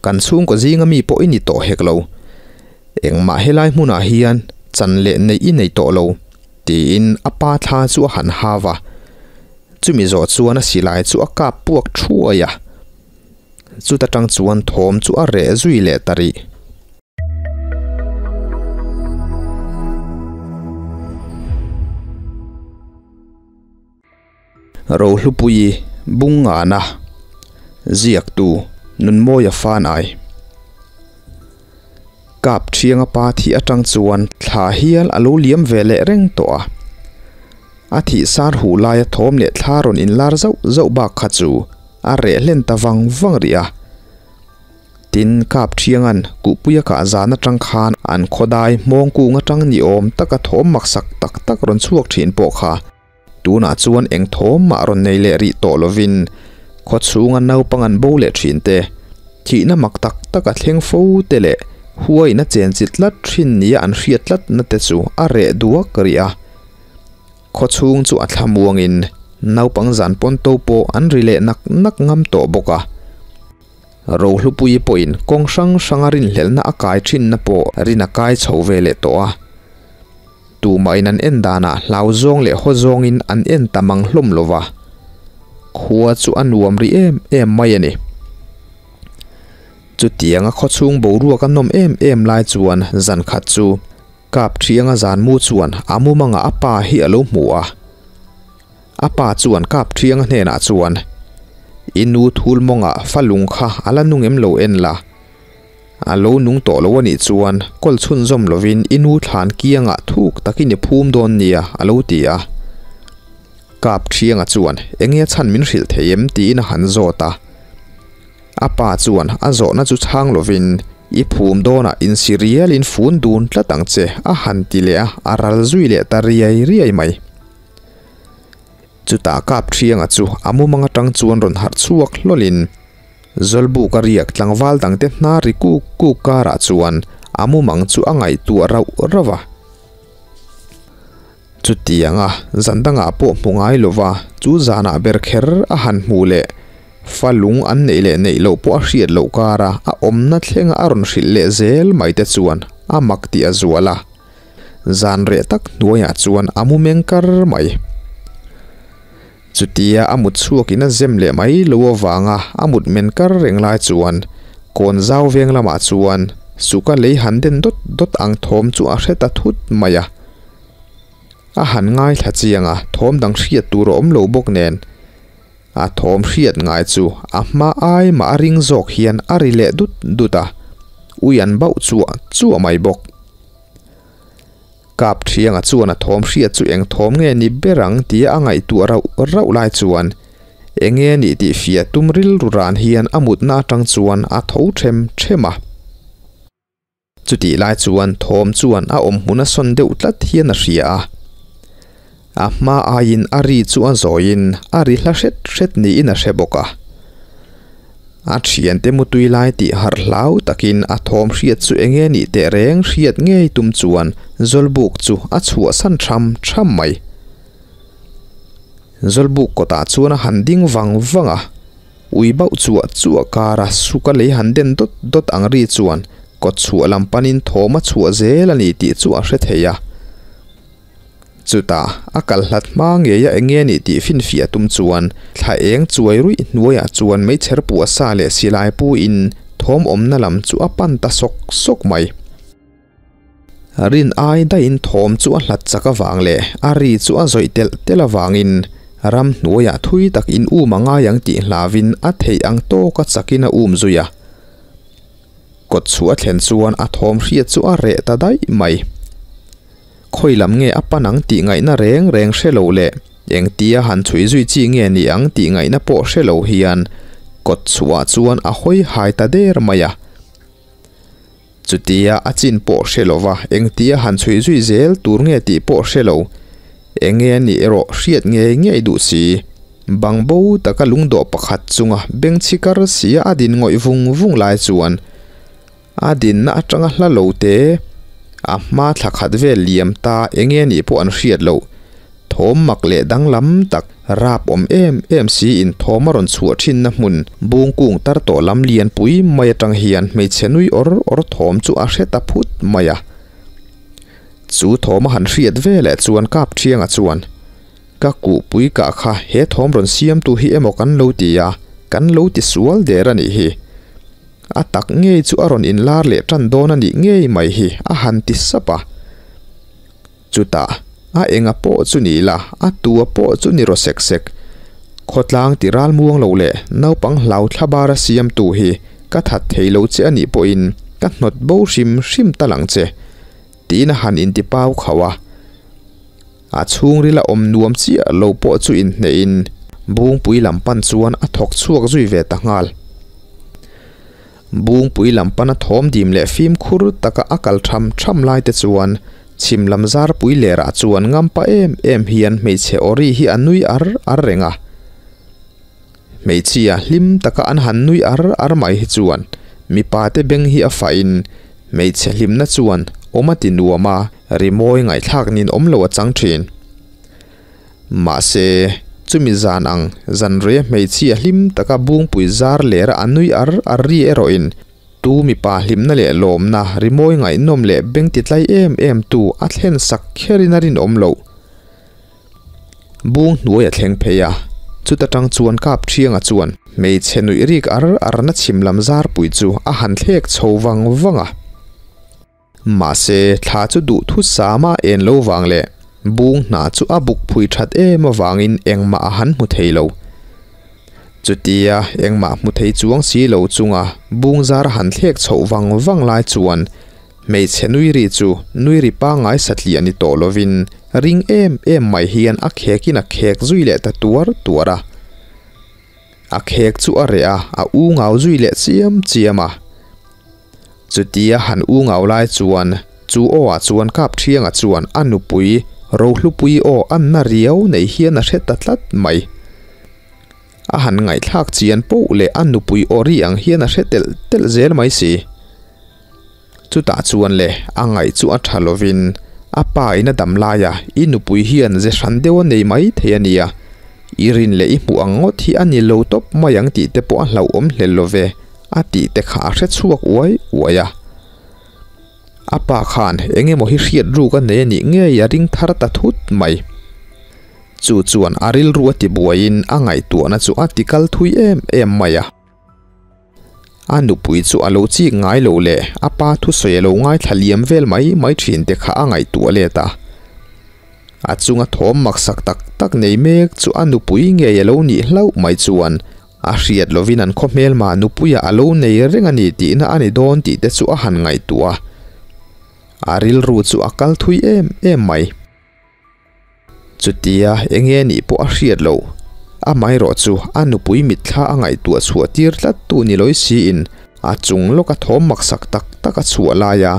Kan chhungkaw zinga mi pawh i ni tawh hek lo. Engmah helai hmunah hian chan leh neih i nei tawh lo, tiin a pa thla chu a han ha va. Chumi zawh chuan a silai chu a kap puak thuai a. Chuta tang chuan thawm chu a reh zui leh ta rih. Rohlupuii Bungngana Ziaktu Nunmawia Fanai Kap Thianga pa thih atang chuan thla hial a lo liam ve leh reng tawh a. A thih sar huh laia thawm leh thla rawn inlar zauh zauh bak kha chu a reh hlen ta vang vang rih a. Tin, Kap Thianga'n Kuhpuia kah zan atang khan an khawdai hmawng kung atang ni awm taka thawm maksak tak tak rawn chhuak thin pawh kha tunah chuan eng thawm mah rawn nei leh rih tawh lovin khawchhunga naupang an bo leh thin te, thihna mak tak tak a thleng fo te leh huaina chenchilh tlat thin nia an hriat tlatna te chu a reh duak rih a. Khawchhung chu a thla muangin naupang zan pawn to pawh an ri leh nak nak ngam tawh bawk a. Rohlupuii pawhin kawng hrang hranga rinhlelhna a kai thinna pawh rin a kai chho ve leh tawh a. Tumahin an en danah hlau zawng leh haw zawngin an en ta mang hlawm lo va. Khua chu a nuam rih em em mai a ni. Chutianga khawchhung boruak a nawm em em lai chuan zan khat chu Kap Thianga zanmu chuan a mumangah a pa hi a lo hmu a. A pa chuan Kap Thianga hnenah chuan, I nu thul mawngah fa lung kha a la nung em lo en la. A lo nung tawh lo a nih chuan kawl chhunzawm lovin i nu thlan kiangah thuk takin i phum dawn nia, a lo ti a. Kap Thianga chuan, Enge a chhan min hrilh thei em? tiin a han zawt a. A pa chuan a zawhna chu chhang lovin, I phum dawnah insi rialin fun dun tlat ang che, a han ti leh a, a ral zui leh ta riai riai mai. Chutah kap thianga chu a mumang atang chuan rawn harh chhuak hlawlin, Zawlbuk a riak tlangval dangte hna ri kuk kuk karah chuan a mumang chu a ngaihtuah rauh rauh a. Chutianga zan dangah pawh hmu ngai lova chu zanah ber kher a han hmuh leh fa lung an neih leh neih loh pawh a hriat loh kara a awmna thlenga a rawn hrilh leh zel mai te chuan a mak tih a zual a. Zan reh tak hnuaiah chuan a mu meng kar mai. Chutia a mut chhuakin a zem leh mai lo avanga a mut men kar reng lai chuan kawn zau veng lamah chuan suka lei han den dawt dawt ang thawm chu a hre ta thut mai a. A han ngaithla chiang a, thawm dang hriat tur a awm lo bawk nen. A thawm hriat ngai chu a hma ai mah a ring zawk hian a ri leh dut dut a, ui an bauh chuah chuah mai bawk. Kap Thianga chuan a thawm hriat chu eng thawm nge ni ber ang tia a ngaihtuah rauh rauh lai chuan eng nge nih tih fiah tum rilru ran hian a mutna atang chuan a tho them them a. Chutih lai chuan thawm chuan a awm hmun a sawn deuh tlat hian a hria a. A hma aiin a ri chu a zawiin a ri hla hret hret niin a hre bawk a. A thiante mutui lai tih harh hlau takin a thawm hriat chu enge nih teh reng hriat ngei tum chuan Zawlbuk chu a chhuahsan tham tham mai. Zawlbuk kawtah chuan a han ding vang vang a. Ui bauh chuah chuah kara suka lei han den dawt dawt ang ri chuan kawt chhuah lam panin thawm a chhuah zel a ni tih chu a hre thei a. Chutah a kal hlat hma ngei a enge nih tih finfiah tum chuan thla eng chuai ruih hnuaiah chuan meichher puah sa leh silai pu in thawm awmna lam chu a pan ta sawk sawk mai. Rin ai daihin thawm chu a hlat chak avang leh a ri chu a zawih telh telh avangin ram hnuaiah thui tak in um a ngai ang tih hlauhin a theih ang tawka chakin a um zui a. Kawt chu a thlen chuan a thawm hriat chu a reh ta daih mai. Khawi lam nge a pan ang tih ngaihna reng reng hre lo leh engtia han chhui zui chi nge ni ang tih ngaihna pawh hre lo hian kawt chhuah chuan a hawi hai ta der mai a. Chutia a chin pawh hre lo va, engtia han chhui zui zel tur nge tih pawh hre lo. Enge a nih erawh hriat ngei ngei duh si. Bang bo taka lungdawh pakhat chunga bengchhi kar sia a din ngawih vung vung lai chuan a dinna atanga hla lo te, a hma thla khat vel liam ta enge nih pawh an hriat loh. Thawm mak leh danglam tak, rap awm em em siin thawm a rawn chhuah thinna hmun bung kung tar tawh lam lianpui mai atang hian hmeichhe nui awr awr thawm chu a hre ta phut mai a. Chu thawm a han hriat veleh chuan kap thianga chuan, Ka kuhpui kah kha he thawm rawn siamtu hi emaw kan lo ti a, kan lo ti sual der a nih hi. A tak ngei chu a rawn inlar leh tan dawn a nih ngei mai hi a han ti sap a. Chutah, a enga pawh chu ni la, a tua pawh chu ni raw sek sek. Khawtlang ti ral muang lo leh naupang hlau thla bara siamtu hi ka that thei lo che a nih pawhin ka hnawt bo hrim hrim ta lang che, tiin a han inti pau khauh a. A chhungrila awm nuam chiah lo pawh chu inhnehin Bungpui lam pan chuan a thawk chhuak zui ve ta nghal. Bungpui lam pana thawm dim leh fimkhur taka a kal tham tham lai te chuan chhim lam zarpui lerah chuan ngampa em em hian hmeichhe awri hi a nui ar ar reng a. Hmeichhia hlim taka an han nui ar ar mai hi chuan mipa te beng hi a fahin hmeichhe hlimna chuan awm a ti nuam a, rimawi ngaihthlak nin awm lo a chang thin. Mahse, chumi zan ang zanrei hmeichhia hlim taka bungpui zar lera a nui ar ar ri erawhin tu mipa hlimna leh lawmna rimawi ngaihnawm leh beng titlai em em tu a thlen sak kherin a rinawm loh. Bung hnuai a thleng phei a, chuta tang chuan kap thianga chuan hmeichhe nuih rik ar arna chhim lam zarpui chu a han thlek chho vang vang a. Mahse, thla chu duh thu sama en lo vang leh bung hna chu a buk phui that em avangin engmah a han hmu thei lo. Chutia engmah hmu thei chuang si lo chunga bung zar a han thlek chhoh vang vang lai chuan hmeichhe nui ri chu nui ri pangngai satliah ni tawh lovin ring em em mai hian a khekin a khek zui leh ta tuar tuar a. A khek chu a reh a, a u ngau zui leh chiam chiam a. Chutia han u ngau lai chuan chu aw ah chuan kap thianga chuan a nupui Rohlupuii aw anna riau nei hian a hre ta tlat mai. A han ngaihthlak chian poh leh a nupui aw ri ang hian a hre telh telh zel mai si. Chutah chuan le a ngaih chu a tha lovin a pa in a dam laia i nupui hian ze hran deuh a nei mai thei a nia, i rin leh i hmuh ang ngawt hi a ni lo tawp mai ang tih te pawh a hlauhawm hlel lo ve a tih te kha a hre chhuak uai uai a. A pa khan eng emaw hi hriat ruk a nei a nih ngei a ring thar ta thut mai. Chu chuan a rilru a tibuaiin a ngaihtuahna chu a tikal thui em em mai a. A nupui chu a lo chik ngai lo leh a pa thusawi a lo ngaithla liam vel mai mai thin te kha a ngaihtuah let a. A chunga thawm maksak tak tak nei mek chu a nupui ngei a lo nih hlauh mai chuan a hriat lovin an khaw hmelma nupuia a lo nei reng a ni tihna a ni dawn tih te chu a han ngaihtuah a. A rilru chu a kal thui em em mai. Chutia enge nih pawh a hriat loh. Amaherawh chu a nupui mitthla a ngaihtuah chhuah tir tlat tu ni lawi siin a chung lawka thawm maksak tak tak a chhuah lai a,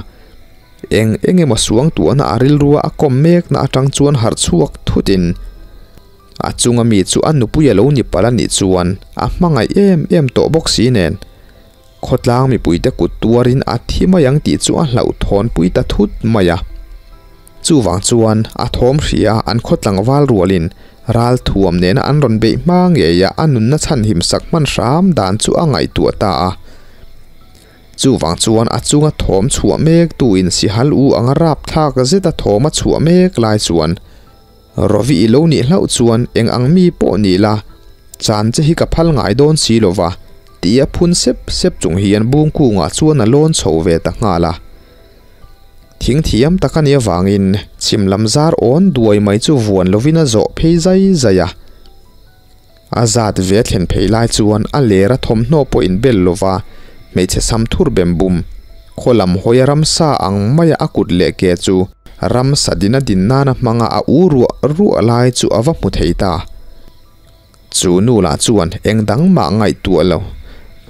eng eng emaw suangtuahna a rilrua a kawm mekna atang chuan harh chhuak thutin a chunga mi chu a nupui a lo ni palh a nih chuan a hmangaih em em tawh bawk si nen Khawtlang mipuite kut tuarin a thi mai ang tih chu a hlauhthawnpui ta thut mai a. Chuvang chuan a thawm hria an khaw tlangval rualin ral thuam nena an rawn beih hma ngeia a nunna chhanhim sak hman hram dan chu a ngaihtuah ta a. Chuvang chuan a chunga thawm chhuah mek tu in sihal u anga rapthlak zeta thawm a chhuah mek lai chuan Rovi i lo nih hlauh chuan eng ang mi pawh ni la, chan che hi ka phal ngai dawn si lo va, tia phun sep sep chung hian bungkungah chuan a lawn chho ve ta nghal a. Thing thiam tak a nih avangin chhim lam zar awn duai mai chu vuan lovin a zawh phei zai zai a. A zat ve thlen phei lai chuan a ler a thawmhnaw pawh inbel lo va, hmeichhe sam thur bem bum, khaw lam hawia ramsa ang maia a kut leh ke chu ramsa dina din nana hmanga a u ruah ruah lai chu a va hmu thei ta. Chu nu lah chuan eng dang mah ngaihtuah lo,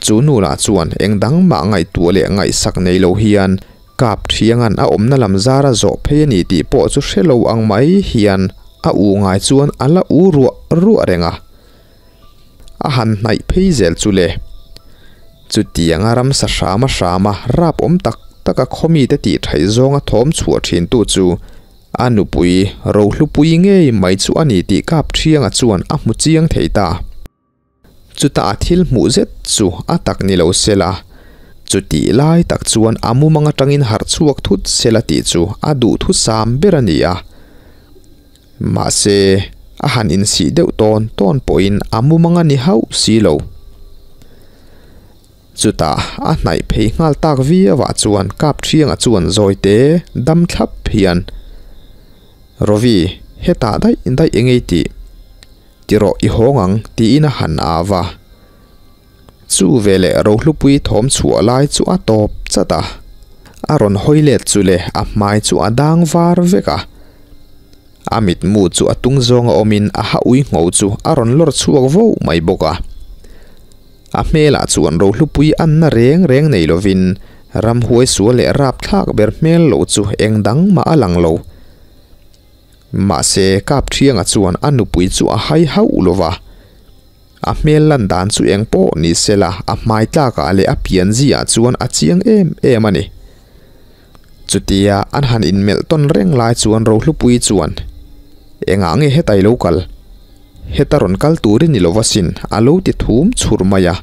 chu nu lah chuan eng dang mah ngaihtuah leh ngaihsak nei lo hian Kap thianga'n a awmna lam zara zawh phei a ni tih pawh chu hre lo ang mai hian a u ngai chuan a la u ruah ruah reng a. A han hnaih phei zel chu le. Chutianga ramsa hrama hrama rap awm tak taka khawmite tih thaih zawnga thawm chhuah thintu chu A nupui Rohlupuii ngei mai chu a ni tih Kapṭhianga chuan a hmu chiang thei ta. Chutah a thil hmuh zet chu a tak ni lo sela, chutih lai tak chuan a mumang atangin harh chhuak thut sela tih chu a duhthusam ber a ni a. Mahse, a han insih deuh tawn tawn pawhin a mumang a ni hauh si lo. Chutah a hnaih phei nghal tak viauah chuan Kapṭhianga chuan zawite dam thlap hian, Rovi, hetah daih daih eng ei tih? Ti rawh i hawng ang, tiin a han au va. Chu veleh Rohlupui thawm chhuah lai chu a tawp chat a. A rawn hawi let chu le a hmai chu a dang var vek a. A mitmu chu a tung zawnga awmin a ha ui ngho chu a rawn lawr chhuak vo mai bawk a. A hmelah chuan Rohlupui anna reng reng nei lovin ramhuai sual leh rapthlak ber hmel lo chu eng dang mah a lang lo. Mahse, Kapṭhianga chuan a nupui chu a hai hauh lo va. A hmel lan dan chu eng pawh ni sela, a hmai tlakah leh a pianziah chuan a chiang em em a ni. Chutia an han inmelh tawn reng lai chuan Rohlupuii chuan, Engah nge heta i lo kal? Heta rawn kal tur i ni lo va sin, a lo ti thum chhur mai a.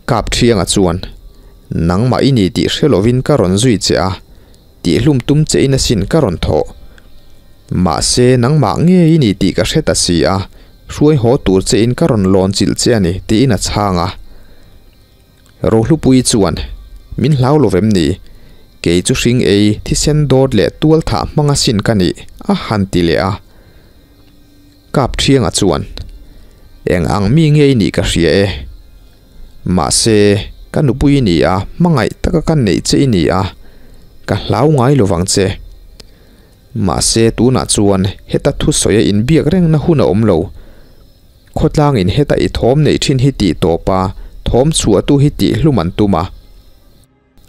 Kapṭhianga chuan, Nangmah i ni tih hre lovin ka rawn zui che a. Tihhlum tum che in asin ka rawn thawh. Mahse, nangmah nge i ni tih ka hre ta si a, hruai haw tur che in ka rawn lawn chilh che a ni, tiin a chhang a. Rohlupuii chuan, Min hlau lo vem ni? Kei chu hring ei, thisen dawt leh tual thah hmang asin ka nih, a han ti leh a. Kapṭhianga chuan, Eng ang mi nge i nih ka hria e. Mahse, ka nupui i ni a, hmangaih taka ka neih che i ni a, ka hlau ngai lo vang che. Mahse, tunah chuan heta thusawi a inbiak rengna hun a awm lo. Khawtlangin heta i thawm neih thin hi tih tawp a, thawm chhuahtu hi tih hlum an tum a.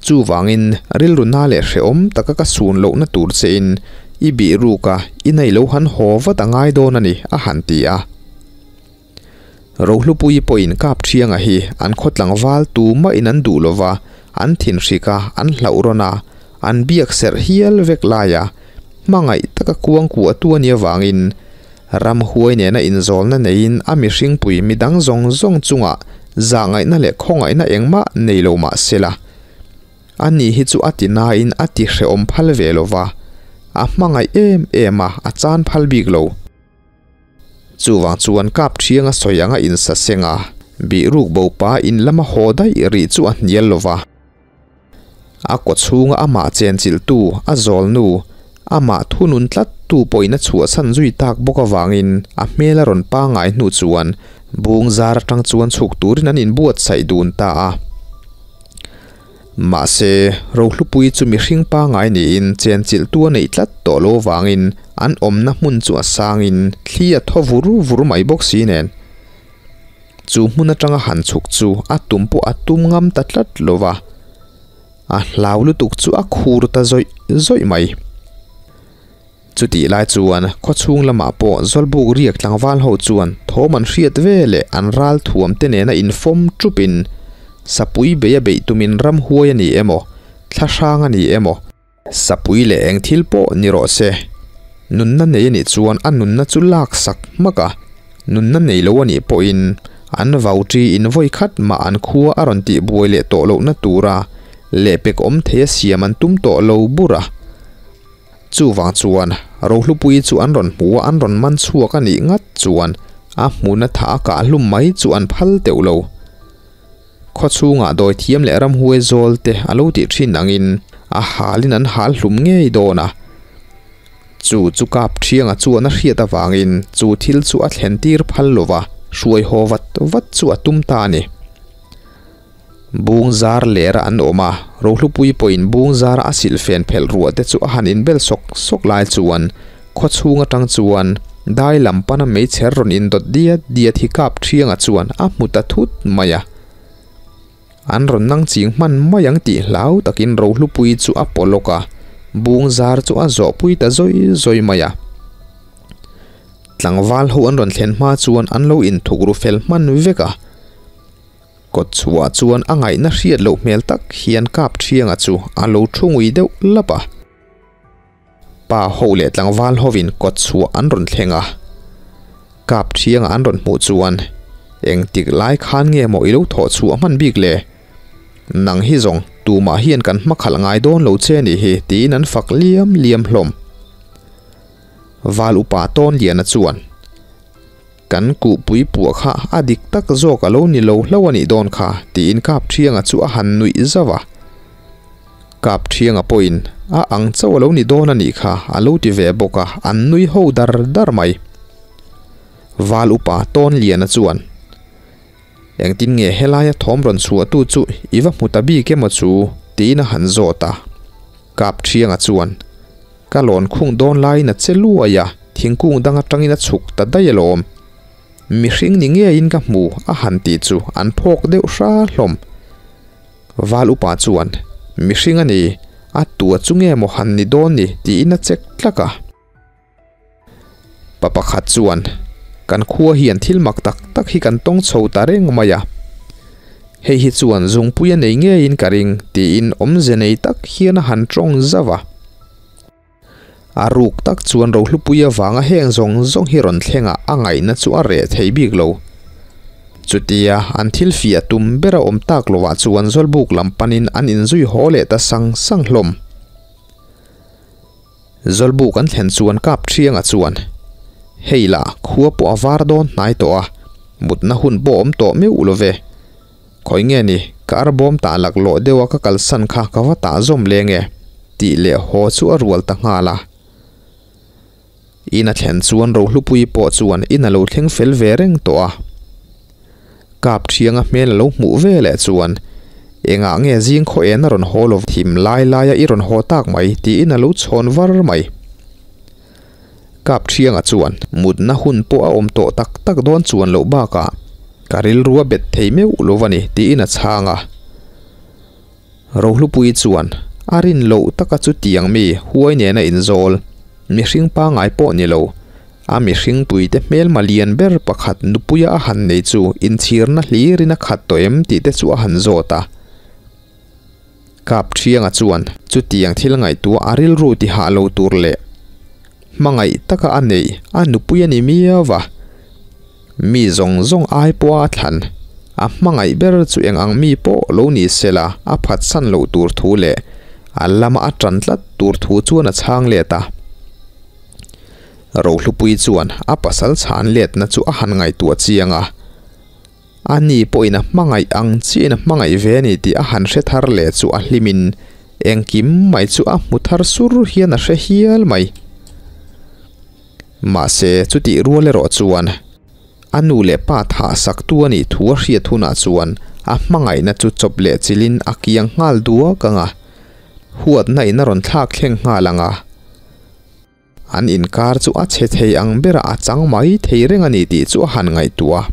Chuvangin, rilru na leh hrehawm taka ka sun lohna tur chein i bih ruk a, i nei lo han haw vat a ngai dawn a ni, a han ti a. Rohlupuii pawhin Kapṭhianga hi an khaw tlangval tu mahin an duh lova, an thinhrik a, an hlauh rawn a, an biak serh hial vek lai a, hmangaih taka kuang kuahtu a nih avangin ramhuai nena inzawlna neiin a mihringpui midang zawng zawng chungah zahngaihna leh khawngaihna engmah nei lo mah sela, ani hi chu a ti nain a ti hrehawm phal ve lova, a hmangaih em em a, a chan phal bik lo. Chuvang chuan Kapṭhianga sawi anga insa seng a, bihruk bo pa in lama haw daih rih chu a hnial lo va. A kawchhunga amah chenchilhtu, a zawlnu, amah thunun tlattu pawhin a chhuahsan zui tak bawk avangin a hmel a rawn pangngai hnu chuan bung zar atang chuan chhuk turin an inbuatsaih dun ta a. Mahse, Rohlupui chu mihring pangngai niin chenchilhtu a neih tlat tawh lo avangin an awmna hmun chu a sangin thli a thaw vur vur mai bawk si nen. Chu hmun atanga han chhuk chu a tum pawh a tum ngam ta tlat lo va, a hlau lutuk chu a khur ta zawih zawih mai. Chutih lai chuan khawchhung lamah pawh Zawlbuk riak tlangval ho chuan thawm an hriat ve leh an ral thuam te nena infawm tupin sapui bei a beih tumin ramhuai a ni emaw, thlahrang a ni emaw, sapui leh eng thil pawh ni rawh se, nunna nei a nih chuan a nunna chu lak sak hmak a, nunna nei lo a nih pawhin an vau ṭi in vawi khat mah an khua a rawn tih buai leh tawh lohna tura lehpek awm thei a siam an tum tawh lo bur a. Chuvang chuan Rohlupuii chu an rawn hmu a, an rawn man chhuak a nih ngat chuan a hmuna thah a kah hlum mai chu an phal teuh lo. Khaw chhungah dawi thiam leh ramhuai zawl te a lo tih thin angin a halin an hal hlum ngei dawn a. Chu chu kap thianga chuan a hriat avangin chu thil chu a thlen tir phal lo va, hruai haw vat vat chu a tum ta a ni. Bung zar lera an awm a, Rohlupui pawhin bung zara a silhfen phelh ruah te chu a han inbel sawk sawk lai chuan khaw chhung atang chuan dai lam pana meichher rawn indawt diat diat hi kap thianga chuan a hmu ta thut mai a. An rawn nang ching hman mai ang tih hlau takin Rohlupui chu a paw lawk a, bung zar chu a zawhpui ta zawi zawi mai a. Tlangval ho an rawn thlen hma chuan an lo inthuk ru fel hman vek a. Kawt chhuah chuan a ngaihna hriat loh hmel tak hian Kapṭhianga chu a lo thu ngui deuh lap a. Pa ho leh tlangval hovin kawtchhuah an rawn thleng a, Kapthianga an rawn hmuh chuan, Engtik lai khan nge maw i lo thawh chhuah hman bik le? Nang hi zawng tumah hian kan hmakhalh ngai dawn lo che nih hi, tiin an fak liam liam hlawm. Val upa Tawnliana chuan, Kan kuhpui puah kha a dik tak zawk a lo ni lo hlauh a nih dawn kha, tiin Kapthianga chu a han nuih zauh a. Kapthianga pawhin a ang chauh a lo ni dawn a nih kha a lo ti ve bawk a, an nui ho dar dar mai. Val upa Tawnliana chuan, Engtin nge helaia thawm rawn chhuahtu chu i va hmu ta bik emaw chu? tiin a han zawt a. Kapthianga chuan, Ka lawn khung dawn laiin a che luai a, thingkung dang atangin a chhuk ta daih alawm. Mihring ni ngeiin ka hmu a han tih chu an phawk deuh hra hlawm. Val upa chuan, Mihring a ni, a tua chu nge maw han ni dawn ni? tiin a check tlak a. Pa pakhat chuan, Kan khua hian thil mak tak tak hi kan tawng chho ta reng mai a. Hei hi chuan zungpui a nei ngeiin ka ring, tiin awmze nei tak hian a han tawng zauh a. A ruk tak chuan Rohlupui avanga heng zawng zawng hi rawn thleng a, a ngaihna chu a reh thei bik lo. Chutia an thil fiah tum ber a awm tak lovah chuan Zawlbuk lam panin an inzui haw leh ta sang sang hlawm. Zawlbuk an thlen chuan Kapthianga chuan, Hei lah, khua pawh a var dawn hnai tawh a, mutna hun pawh a awm tawh meuh lo ve. Khawi nge ni, ka arbawm tah laklawh deuha ka kalsan kha ka va tah zawm leng e, tih leh haw chu a rual ta nghal a. In a thlen chuan Rohlupui pawh chuan in a lo thleng fel ve reng tawh a. Kapthianga hmel a lo hmuh ve leh chuan, Engah nge zing khaw en a rawn haw lo thim lai laia i rawn haw tak mai, tiin a lo chhawn var mai. Kapthianga chuan mutna hun pawh a awm tawh tak tak dawn chuan loh bakah ka rilru a bet thei meuh lo a ni tiin a chhang a. Rohlupui chuan a rin loh taka chu tiang mi huai nena inzawl, mihring pangngai pawh ni lo, a mihringpuite hmelma lian ber pakhat nupuia a han nei chu inchhirna hlirin a khat tawh em tih te chu a han zawt a. Kapthianga chuan chutiang thil ngaihtuah a rilru ti hah lo tur leh hmangaih taka a neih a nupui a ni miau va. Mi zawng zawng ai pawha a thlan, a hmangaih ber chu eng ang mi pawh lo ni sela a phatsan loh tur thu leh a lama a tan tlat tur thu chuan a chhang let a. Rohlupui chuan a pasal chhan letna chu a han ngaihtuah chiang a. A ni pawhin a hmangaih ang chiahin a hmangaih ve a ni tih a han hre thar leh chu a hlimin engkim mai chu a hmu thar sur hian a hre hial mai. Mahse, chutih rual erawh chuan a nu leh pa thah saktu a nih thu a hriat hunah chuan a hmangaihna chu chawp leh chilhin a kiang nghal duak ang a, huatna in a rawn thlak thleng nghal ang a. An inkar chu a chhe thei ang berah a chang mai thei reng a ni tih chu a han ngaihtuah a.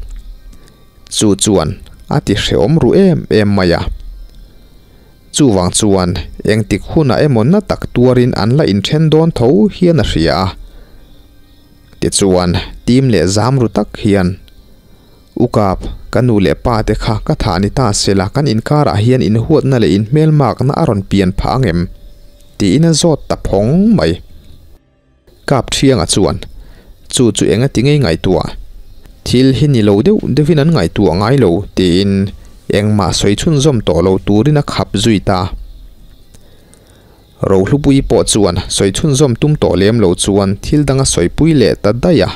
Chu chuan a ti hrehawm ru em em mai a. Chuvang chuan engtik hunah emaw na tak tuarin an la inthen dawn tho hian a hria a. Tichuan tim leh zam ru tak hian, U Kap, ka nu leh pa te kha ka thah ni ta sela kan inkarah hian inhuatna leh inhmelmakna a rawn pian phah ang em? Tiin a zawt ta phawng mai. Kap Thianga chuan, Chu chu enga ti ngei ngaihtuah? Thil hi ni lo deuh deuhin an ngaihtuah ngai lo, tiin engmah sawi chhunzawm tawh lo turin a khap zui ta. Rohlupui pawh chuan sawi chhunzawm tum tawh lem lo chuan thil dang a sawipui leh ta daih a.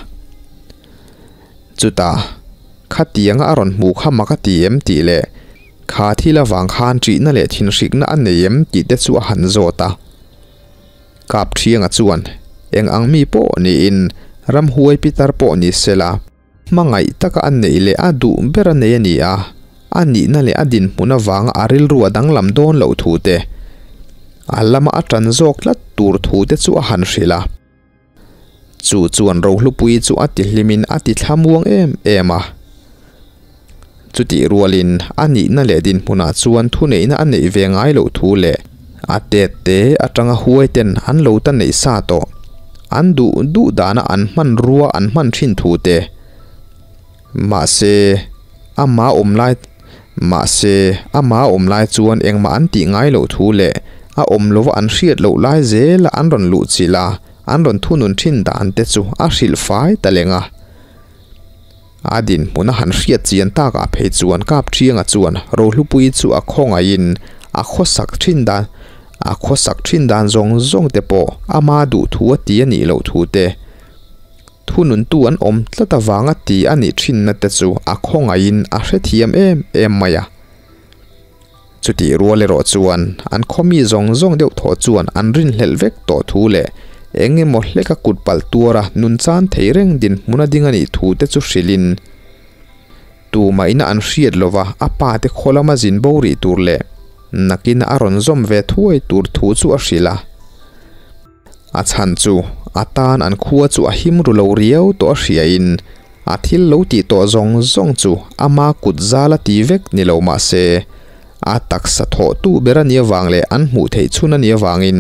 Chutah, khatianga a rawn hmuh kha mak a ti em tih leh kha thil avang khan ṭihna leh thinhrikna a nei em tih te chu a han zawt a. Kapṭhianga chuan, Eng ang mi pawh niin, ramhuai pitar pawh ni sela, hmangaih taka a neih leh a duh ber a nei a ni a, a nihna leh a dinhmun avanga a rilru a danglam dawn loh thu te, a lama a ṭan zawk tlat tur thu te chu a han hrilh a. Chu chuan Rohlupui chu a ti hlimin a ti thlamuang em em a. Chutih rualin a nihna leh dinhmunah chuan thuneihna a neih ve ngai loh thu leh a tet te atanga huai ten an lo ta neih sa tawh, an duh duh dana an hmanrua an hman thin thu te. Mahse, ama awm lai mahse, ama awm lai chuan engmah an tih ngai loh thu leh A awm lova an hriat loh lai zela an rawn luh chilh a, an rawn thunun thin dan te chu a hrilh fai ta leng a. A dinhmun a han hriat chian takah phei chuan Kapṭhianga chuan Rohlupuii chu a khawngaihin a khawsak thin dan a khawsak thin dan zawng zawng te pawh ama duh thu a ti a nih loh thu te, thununtu an awm tlat avanga ti a nih thinna te chu a khawngaihin a hrethiam em em mai a. Chutih rual erawh chuan an khawmi zawng zawng deuh thawh chuan an rinhlelh vek tawh thu leh eng emaw hleka kut palh tuara nun chan thei reng dinhmun a ding a nih thu te chu hrilhin tumahina an hriat lova a pa te khaw lama zin bo rih tur leh nakin a rawn zawm ve thuai tur thu chu a hrilh a. A chhan chu a tan an khua chu a him ru lo riau tawh a hriain a thil lo tih tawh zawng zawng chu ama kut zal a ti vek ni lo mah se a taksa thawh tu ber a nih avang leh an hmuh theih chhun a nih avangin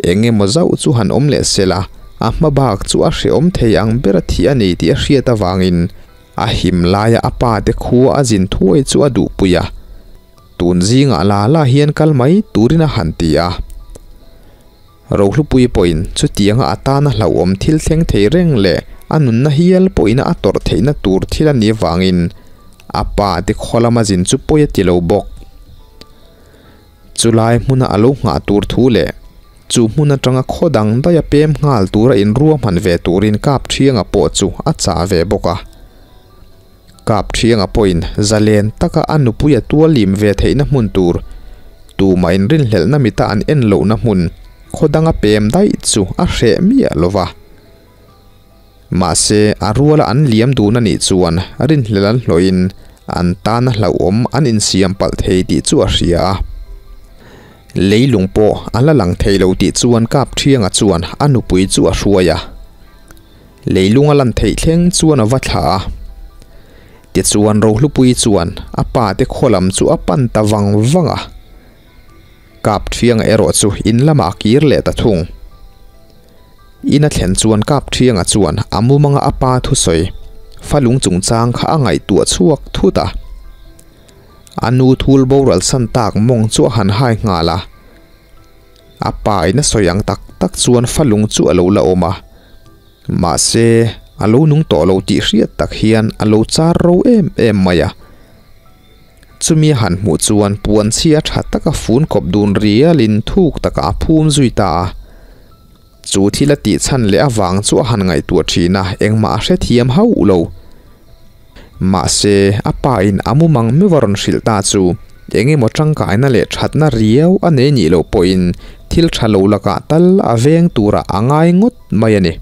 eng emaw zauh chu han awm leh se la a hma bak chu a hrehawm thei ang ber a thih a ni tih a hriat avangin a him laia a pa te khua a zin thuai chu a duhpui a. Tun zingah la la hian kal mai turin a han ti a. Rohlupui pawhin chutianga a tana hlauhawm thil thleng thei reng leh a nunna hial pawhina a tawrh theihna tur thil a nih avangin a pa te khaw lama zin chu pawi a ti lo bawk. Chulai hmuna a lo nghah tur thu leh chu hmun atanga khaw dang daia pem nghal tura inruahman ve turin Kapṭhianga pawh chu a chah ve bawk a. Kapṭhianga pawhin zalen taka a nupui a tualim ve theihna hmun tur, tumah inrinhlelhna mita an en lohna hmun, khaw danga pem daih chu a hreh miah lo va. Mahse, a ruala an liam dun a nih chuan rinhlelh an hlawhin an tana hlauhawm an insiam palh thei tih chu a hria a. Leilung pawh a la lang thei lo tih chuan Kapṭhianga chuan a nupui chu a hruai a. Leilung a lan theih thleng chuan a va thlah a. Tichuan Rohlupui chuan a pa te khaw lam chu a pan ta vang vang a. Kapṭhianga erawh chu in lamah a kir leh ta thung. In a thlen chuan Kapṭhianga chuan a mumanga a pa thusawi falung chungchang kha a ngaihtuah chhuak thut a. A nu thul boral san tak mawng chu a han hai nghal a. A pa in a sawi ang tak tak chuan falung chu a lo la awm a. Mahse, a lo nung tawh lo tih hriat tak hian a lo char ro em em mai a. Chumi a han hmuh chuan puan chhia tha taka fun kawp dun rialin thuk takah a phum zui ta a. Chu thil a tih chhan leh avang chu a han ngaihtuah thin a, engmah a hrethiam hauh lo. Mahse, a pa in a mumang meuh a rawn hrilh ta chu eng emaw tangkaina leh thatna riau a nei nih loh pawhin thil tha lo lakah tal a veng turah a ngai ngawt mai a ni.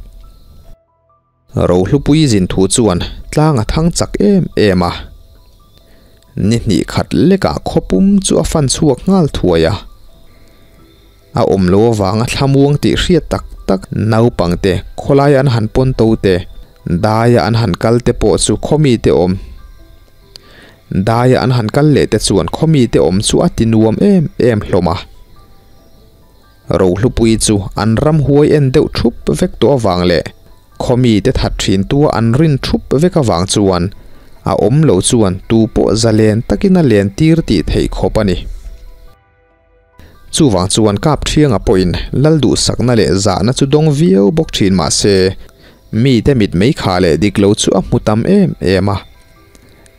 Rohlupui zin thu chuan tlang a thang chak em em a. Ni hnih khat lekah khawpum chu a fan chhuak nghal thuai a. A awm lo avanga thlamuang tih hriat tak tak naupangte khawlaia an han pawn to te, daia an han kal te pawh chu khawmi te awm daia an han kal leh te chuan khawmi te awm chu a ti nuam em em hlawm a. Rohlupui chu an ramhuai en deuh thup vek tawh avang leh khawmi te that thin tua an rin thup vek avang chuan a awm lo chuan tu pawh zalen takin a len tir tih theih khawp a ni. Chuvang chuan Kapṭhianga pawhin lal duhsakna leh zahna chu dawng viau bawk ṭhin mah se, mite mit mei kha leh dik lo chu a hmu tam em em a.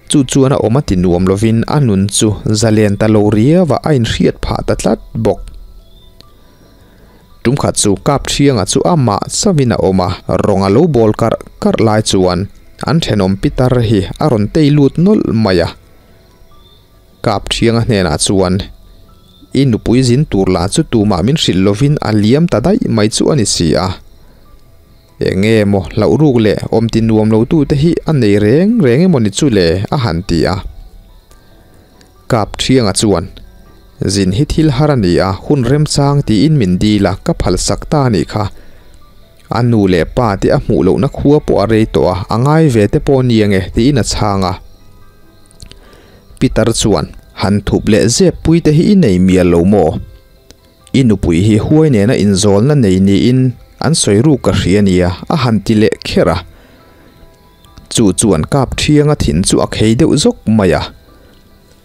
Chu chuan a awm a ti nuam lovin a nun chu zalen ta lo riauah a inhriat phah ta tlat bawk. Tumkhat chu Kapṭhianga chu amah chauhin a awm a, rawng a lo bawl karh karh lai chuan an ṭhenawm pitar hi a rawn tei lut nawlh mai a. Kapṭhianga hnenah chuan, I nupui zin tur lah chu tumah min hrilh lovin a liam ta daih mai chu a ni si a. Eng nge maw hlauh ruk leh awm ti nuam lo tute hi a nei reng reng emaw ni chu le a han ti a. Kapṭhianga chuan, Zin hi thil har a ni a, hun remchang tiin min dil a, ka phalsak ta a nih kha. A nu leh pa te a hmuh lohna khua pawh a rei tawh a, a ngai ve te pawh ni ange tiin a chhang a. Pitar chuan, Han thup leh zep pui te hi i nei mial lo maw? I nupui hi huai nena inzawlna nei niin an sawi ruk ka hria nia a han ti leh kher a. Chu chuan kap thianga thin chu a khei deuh zawk mai a.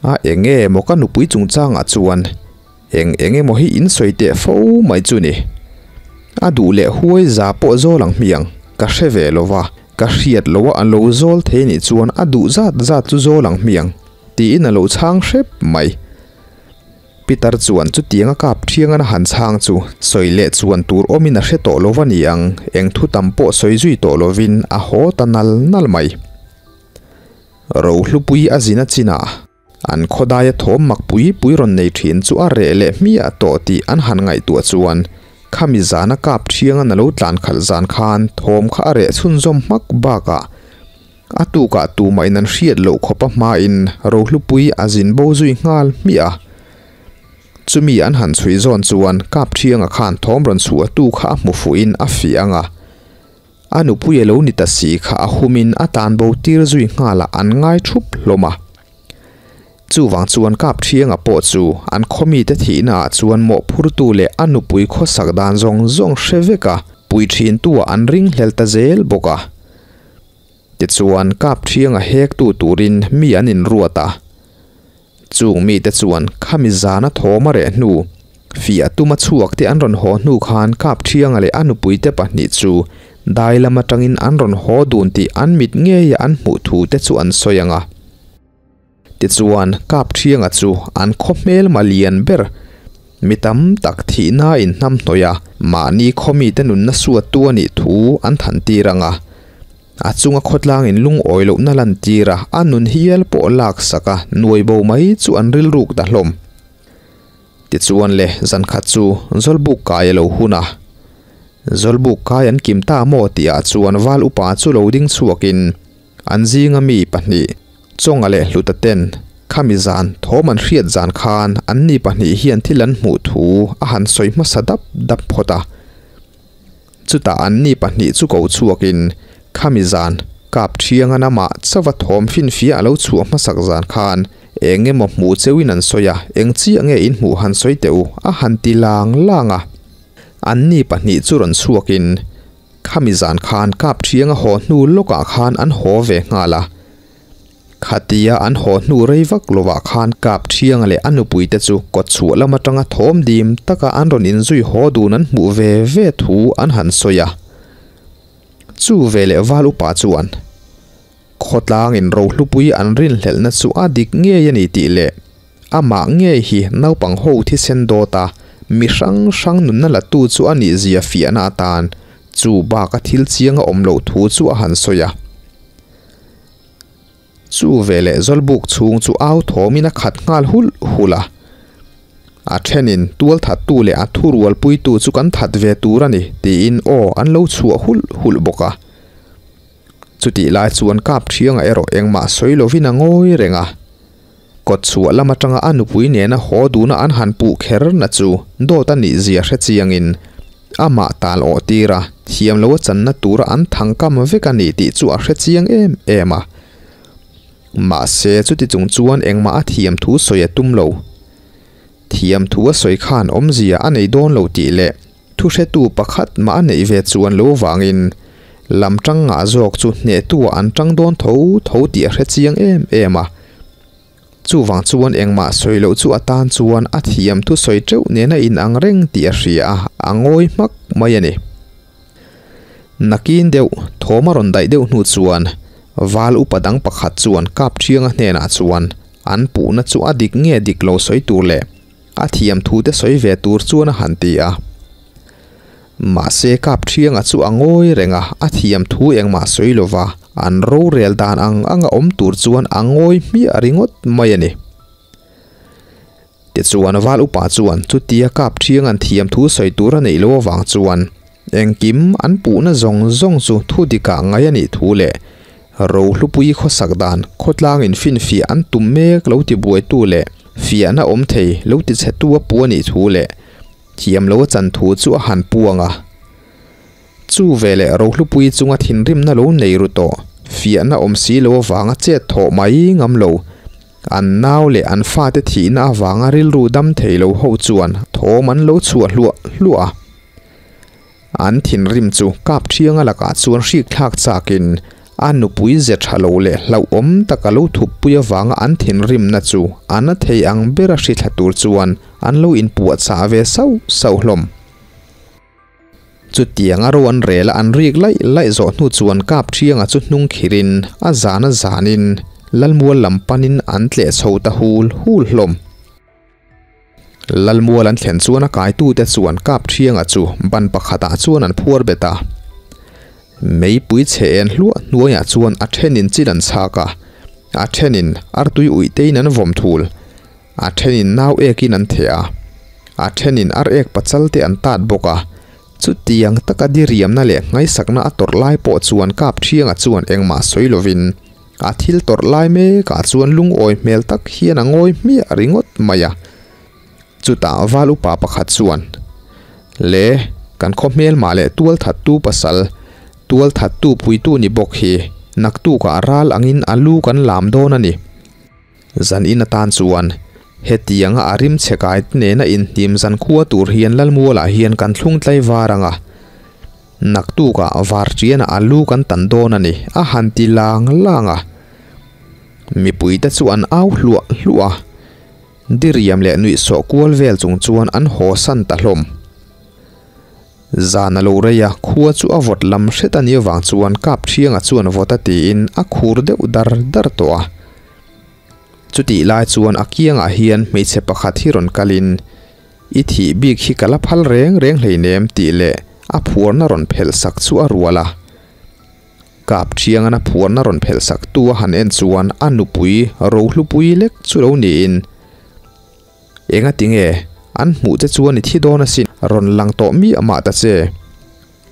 A eng nge maw ka nupui chungchangah chuan Eng eng emaw hi in sawi teh fo mai chu ni. A duh leh huai za pawh zawl ang hmiang, ka hre ve lo va, ka hriat lo a an lo zawl thei nih chuan a duh zat zat chu zawl ang hmiang, tiin a lo chhang hrep mai. Pitar chuan chutianga kap thiangan a han chhang chu sawi leh chuan tur awmin a hre tawh lo va ni ang, eng thu tam pawh sawi zui tawh lovin a haw ta nal nal mai. Rohlupui a zin a chinah an khawdaia thawm mak pui pui rawn nei thin chu a reh leh hmiah tawh tih an han ngaihtuah chuan khami zana kap thiangan a lo tlan khalh zan khan thawm kha a reh chhunzawm hmak bakah a tukah tumah in an hriat loh khawp a hmain Rohlupui a zin bo zui nghal hmiah a. Chumi an han chhui zawn chuan kap thianga khan thawm rawn chhuah tu kha a hmu fuhin a fiah ang a. A nupui a lo ni ta si kha a humin a tan bo tir zui nghal a an ngai thup hlawm a. Chuvang chuan Kapthianga pawh chu an khawmite thihna ah chuan mawhphurtu leh a nupui khawsak dan zawng zawng hre vek a, pui thintu ah an ringhlel ta zel bawk a. Tichuan Kapthianga hektu turin mi an inruat a. Chung mite chuan khami zana thawm a reh hnu, fiah tuma chhuak te an rawn haw hnu khan Kapthianga leh a nupuite pahnih chu dai lam atangin an rawn haw dun tih an mit ngeia an hmuh thu te chu an sawi ang a. Tichuan Kapthianga chu an khaw hmelma lian ber, mi tam tak thihna inhnamhnawih a, mahni khaw mite nunna suattu a nih thu an thantir ang a. A chunga khawtlangin lungawi lohna lantir a, a nun hial pawh laksak a, nuai bo mai chu an rilruk ta hlawm. Tichuan le, zankhat chu Zawlbuk kai a lo hun a. Zawlbuk kai an kim ta maw tihah chuan val upa chu lo ding chhuakin an zinga mi pahnih, Chawnga leh Hluta ten khami zan thawm an hriat zan khan anni pahnih hian thil an hmuh thu a han sawi hmasa dap dap phawt a. Chutah anni pahnih chu ko chhuakin khami zan kap thianga namah chauva thawm finfiah a lo chhuah hmasak zan khan eng emaw hmuh cheuhin an sawi a, eng chiah nge in hmuh han sawi teh u a han ti lang lang a. Anni pahnih chu rawn chhuakin khami zan khan kap thianga haw hnu lawkah khan an haw ve nghal a. Khatia an haw hnu rei vak lovah khan Kap Thianga leh a nupuite chu kawtchhuah lam atanga thawm dim taka an rawn inzui haw dun an hmuh ve ve thu an han sawi a. Chu ve leh val upa chuan khawtlangin rohlupui an rinhlelhna chu a dik ngei a ni tih leh amah ngei hi naupang ho thisen dawta mi hrang hrang nunna latu chu a nihzia fiahna atan chu baka thil chiang a awm loh thu chu a han sawi a. Chu veleh Zawlbuk chhung chu au thawmin a khat nghal hulh hulh a. A thenin tual thattu leh a thurualpuitu chu kan that ve tur a ni tiin aw an lo chhuah hulh hulh bawk a. Chutih lai chuan Kapthianga erawh engmah sawi lovin a ngawi reng a. Kawtchhuah lam atanga a nupui nena haw duna an han puh kher na chu dawt a nih zia hre chiangin amah tal awh tir a, thiam lo a channa tura an thangkam vek a ni tih chu a hre chiang em em a. Mahse chuti chung chuan engmah a thiam thu sawi a tum lo. Thiam thu a sawi khan awmzia a nei dawn lo tih leh Thuhretu pakhat mah a neih ve chuan lo vangin lam tang ngah zawk chu hnehtuah an tang dawn tho tho tih a hre chiang em em a. Chuvang chuan engmah sawi loh chu a tan chuan a thiam thusawi teuh nena inang reng tih a hria a, a ngawi hmak mai a ni. Nakin deuh thawm a rawn daih deuh hnu chuan val upa dang pakhat chuan Kapthianga hnenah chuan an puhna chu a dik nge dik lo sawi tur leh A thiam thu te sawi ve tur chuan a han ti a. Mahse Kapthianga chu a ngawi reng a, a thiam thu engmah sawi lova an rorel dan ang ang a awm tur chuan a ngawi hmiah ringawt mai a ni. Tichuan Val upa chuan chutia Kapthianga'n thiam thu sawi tur a neih loh avang chuan engkim an puhna zawng zawng chu thu dikah ngai a nih thu leh Rohlupui khawsak dan khawtlangin finfiah an tum mek lo tibuaitu leh Fiahna awm thei lo ti chhetu a pu a nih thu leh thiam lo a chan thu chu a han puang a. Chu veleh Rohlupui chunga thinrimna lo nei ru tawh, fiahna awm si lo avanga chet thawh mai ngam lo, an nau leh an fate thihna avanga rilru dam thei lo ho chuan thawm an lo chhuah hluah hluah a. An thinrim chu Kapthianga lakah chuan hrik thlak chakin A nupui ze tha lo leh hlauhawm tak a lo thuppui avanga an thinrimna chu a na thei ang bera hri thla tur chuan an lo inpuahchah ve sauh sauh hlawm. Chutiang a ro an rel a an rik laih laih zawh hnu chuan Kapṭhianga chu hnung khirin a zan a zanin Lalmual lam panin an tleh chho ta hul hul hlawm. Lalmual an thlen chuan a kaitute chuan Kapṭhianga chu ban pakhatah chuan an phuar bet a. Meipui chhe en hluah hnuaiah chuan a thenin chil an chhak a, a thenin artui uih tein an vawm thul. A thenin nau ekin an theh a, a thenin ar ek pachal te an tat bawk a. Chutiang taka diriamna leh nghaisakna a tawrh lai pawh chuan Kapṭhianga chuan engmah sawi lovin a thil tawrh lai mekah chuan lungawi hmel tak hian a ngawi hmiah ringawt mai a. Chutah val upa pakhat chuan, Le, kan khaw hmelmah leh tualthattu pasal, tualthattu puitu ni bawk hi naktukah ral angin a lu kan lam dawn a ni. Zan in atan chuan hetianga a rim chhe kai nena inhnim zan khua tur hian Lalmualah hian kan thlung tlai var ang a, naktukah varṭianah a lu kan tan dawn a ni, a han ti lang lang a. Mipuite chu an au hluah hluah a, diriam leh nuihsawh kual vel chung chuan an haw san ta hlawm. Zan a lo rei a, khua chu a vawt lam hret a nih avang chuan Kapṭhianga chuan vawt a tiin a khur deuh dar dar tawh a. Chutih lai chuan a kiangah hian hmeichhe pakhat hi rawn kalin, I thih bik hi ka la phal reng reng hleinem tih leh a phuarna rawn phelh sak chu a rual a. Kapṭhiangan a phuarna rawn phelh sak tu a han en chuan a nupui rohlupui lek chu lo niin, Engati nge an hmuh che chuan i thi dawn asin, rawn lang tawh miah mah ta che.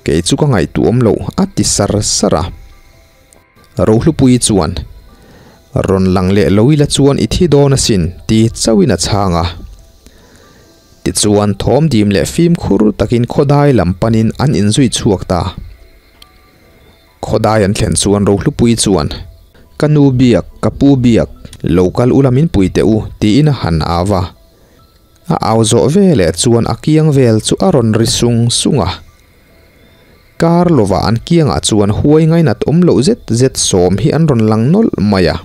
Kei chu ka ngaihtuah awm loh a ti sar sar a. Rohlupuii chuan, Rawn lang leh lo ila chuan i thi dawn asin ti chauhin a chhang a. Tichuan thawmdim leh fimkhur takin khawdai lam panin an inzui chhuak ta. Khawdai an thlen chuan Rohlupuii chuan, Ka nu biak, ka pu biak, lo kal ula min pui teh u tiin a han au a. A au zawh veleh chuan a kiang vel chu a rawn ri sung sung a. Kar lovah an kiangah chuan huai ngainat awm loh zet zet sawm hi an rawn lang nawlh mai a.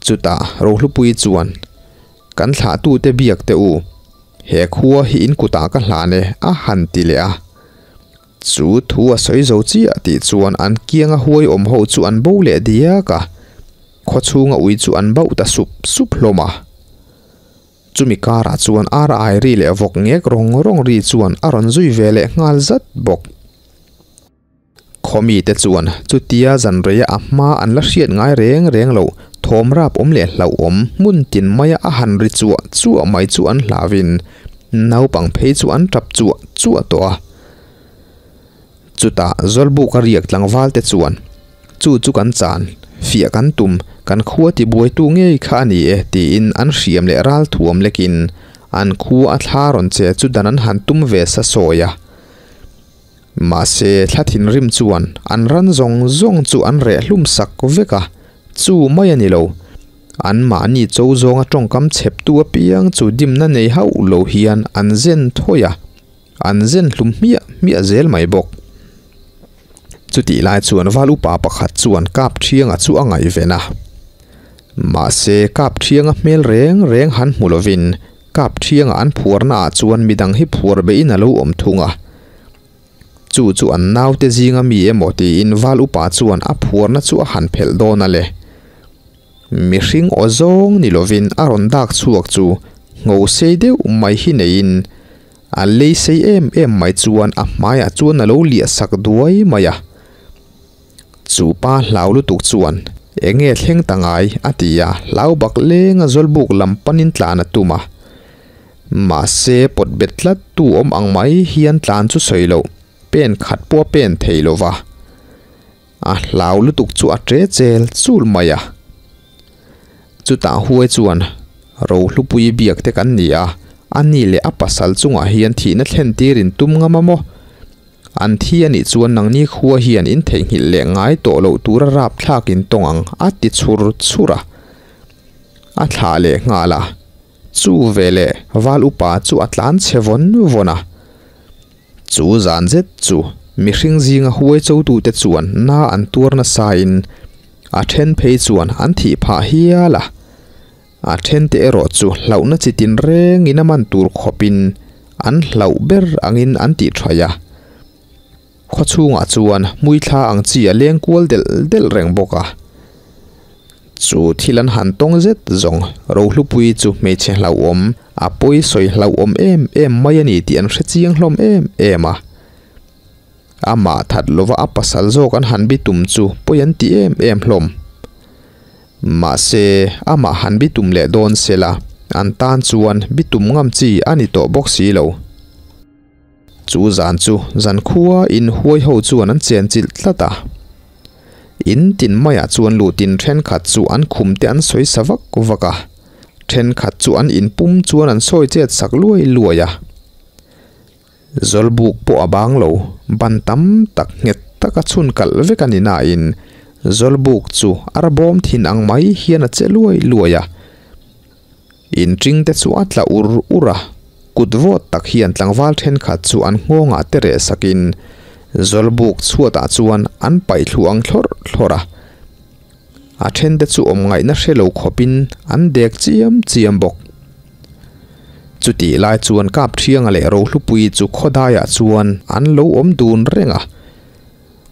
Chutah Rohlupuii chuan, Kan thlahtute biak teh u, he khua hi in kutah ka hlan e, a han ti leh a. Chu thu a sawi zo chiah tih chuan an kianga huai awm ho chu an bo leh diak a, khawchhunga ui chu an bauh ta sup sup hlawm a. Chumi karah chuan ar ai ri leh vawk ngek rawng rawng ri chuan a rawn zui ve leh nghal zat bawk. Khawmite chuan chutia zan reia a hma an la hriat ngai reng reng loh thawm rap awm leh hlauhawm hmun tin maia a han ri chuah chuah mai chu an hlauhin naupang phei chu an tap chuah chuah tawh a. Chutah Zawlbuka riak tlangval te chuan, Chu chu kan chan, fiah kan tum, kan khua tibuaitu ngei kha a ni e tiin an hriam leh ral thuam lekin an khua a thla rawn che chu dan an han tum ve sa sawi a. Mahse thla thinrim chuan an ran zawng zawng chu an reh hlum sak vek a, chu mai a ni lo. An mahni cho zawnga tawngkam chheptu apiang chu dimna nei hauh lo hian an zen thawi a. An zen hlum hmiah hmiah zel mai bawk. Chutih lai chuan val upa pakhat chuan kap thianga chu a ngaihven a. Mahse kap thianga hmel reng reng han hmu lovin kap thianga an phuarna ah chuan midang hi phuar beihin a lo awm thung a. Chu chu an naute zinga mi emaw tiin val upa chuan a phuarna chu a han phelh dawn a le. Mihring aw zawng ni lovin a rawn dak chhuak chu ngho sei deuh mai hi neiin A lei sei em em mai chuan a hmaiah chuan a lo liah sak duai mai a. Chu pa hlau lutuk chuan, Enge thleng ta ngai? a ti a, hlau bak lenga zawlbuk lam panin tlan a tum a. Mahse, pawt bet tlat tu awm ang mai hian tlan chu sawi loh, pen khat pawh a pen thei lo va. A hlau lutuk chu a ṭe chel chul mai a. Chutah huai chuan Rohlupui biak te kan ni a, a ni leh a pasal chungah hian thihna thlen tir in tum ngam a maw? An thi a nih chuan nangni khua hian in theihnghilh leh ngai tawh loh tura rapthlak in tawng ang a ti chhur chhur a. A thlah leh nghal a, chu veleh val upa chu a tlan chhe vawn vawn a. Chu zan zet chu Mihring zinga huai chotute chuan na an tuar nasain a then phei chuan an thih phah hial a. A thente erawh chu hlauhna chi tinrengin a man tur khawpin an hlauh ber angin an tih thaih a. Khaw chhungah chuan hmuithla ang chi a leng kual delh delh reng bawk a. Chu thil an han tawng zet zawng Rohlupuii chu hmeichhe hlauhawm, a pawi sawi hlauhawm em em mai a ni tih an hre chiang hlawm em em a. Amah that lova a pasal zawk an han bitum chu pawi an ti em em hlawm. Mahse, amah han bitum leh dawn sela, an tan chuan bitum ngam chi a ni tawh bawk si lo. Chu zan chu zankhua in huai ho chuan an chenchilh tlat a. In tin maiah chuan lutin thenkhat chu an khum te an sawi sa vak vak a, thenkhat chu an inpum chuan an sawi chet sak luai luai a. Zawlbuk pawh a bang lo, ban tam tak nghet taka chhun kalh vek a ni nain Zawlbuk chu a rabawm thin ang mai hian a che luai luai a. Inṭing te chu a tla ur ur a, kut vawt tak hian tlangval thenkhat chu an nghawngah te reh sakin Zawlbuk chhuatah chuan an paih thlu ang thlawrh thlawrh a. A thente chu awm ngaihna hre lo khawpin an dek chiam chiam bawk. Chutih lai chuan Kapṭhianga leh Rohlupuii chu khawdaiah chuan an lo awm dun reng a.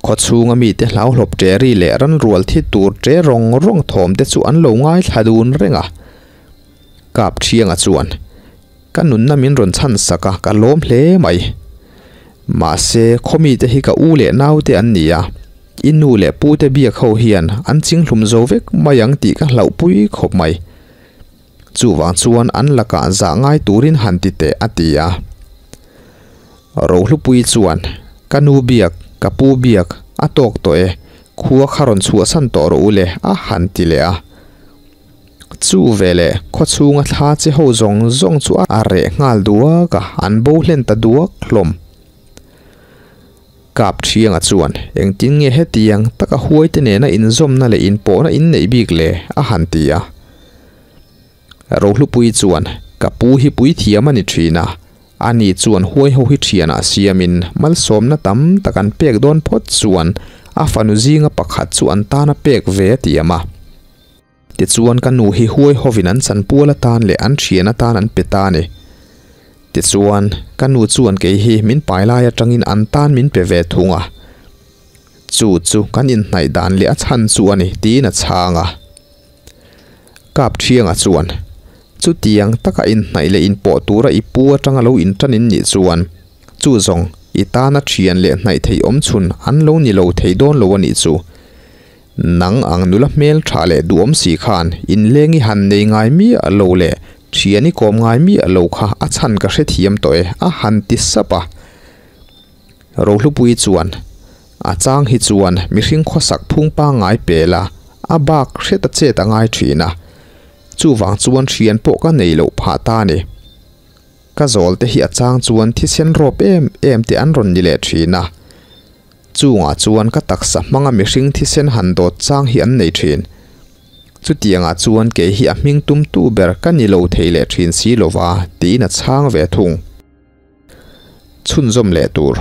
Khaw chhunga mite hlauhlawp ṭe ri leh ranrual thi tur ṭe rawng rawng thawm te chu an lo ngaithla dun reng a. Kapṭhianga chuan, Ka nunna min rawn chhan sak a, ka lawm hle mai. Mahse, khaw mite hi ka u leh naute an ni a, i nu leh pute biak ho hian an chinghlum zo vek mai ang tih ka hlauhpui khawp mai. Chuvang chuan an lakah zah ngai turin han ti teh a ti a. Rohlupui chuan, Ka nu biak, ka pu biak, a tawk tawh e, khua kha rawn chhuahsan tawh rawh u le a han ti leh a. Chu veleh khaw chhunga thla che ho zawng zawng chu a reh nghal duak a, an bo hlen ta duak hlawm. Kap Thianga chuan, Engtin nge hetiang taka huaite nena inzawmna leh inpawhna in neih bik le? a han ti a. Rohlupuii chuan, Ka pu hi puithiam a ni thin a, ani chuan huai ho hi thianah siamin malsawmna tam tak an pek dawn phawt chuan a fanu zinga pakhat chu an tana pek ve a tiam a. Tichuan ka nu hi huai hovin an chanpual atan leh an thian atan an pe ta a ni. Tichuan, ka nu chuan kei hi min pai lai atangin an tan min pe ve thung a. Chu chu kan inhnaih dan leh a chhan chu a ni, tiin a chhang a. Kap Thianga chuan, Chutiang taka inhnaih leh inpawh tura i pu atanga lo intan in nih chuan, chu zawng i tana thian leh hnaih theih awm chhun an lo ni lo thei dawn lo a nih chu. Nang ang nula hmel tha leh duhawm si khan inleng i han nei ngai miah lo leh thian i kawm ngai miah lo kha a chhan ka hrethiam tawh e a han ti sap a. Rohlupuii chuan, A chang hi chuan mihring khawsak phung pangngai pel a, a bak hret a chet a ngai thin a. Chuvang chuan thian pawh ka nei loh phah ta a ni. Ka zawl te hi a chang chuan thisen rawp em em te an rawn ni leh thin a. Chungah chuan ka taksa hmanga mihring thisen han dawt chang hi an nei thin. Chutiangah chuan kei hi a hming tumtu ber ka ni lo thei leh thin si lova tiin a chhang ve thung. Chhunzawm leh tur.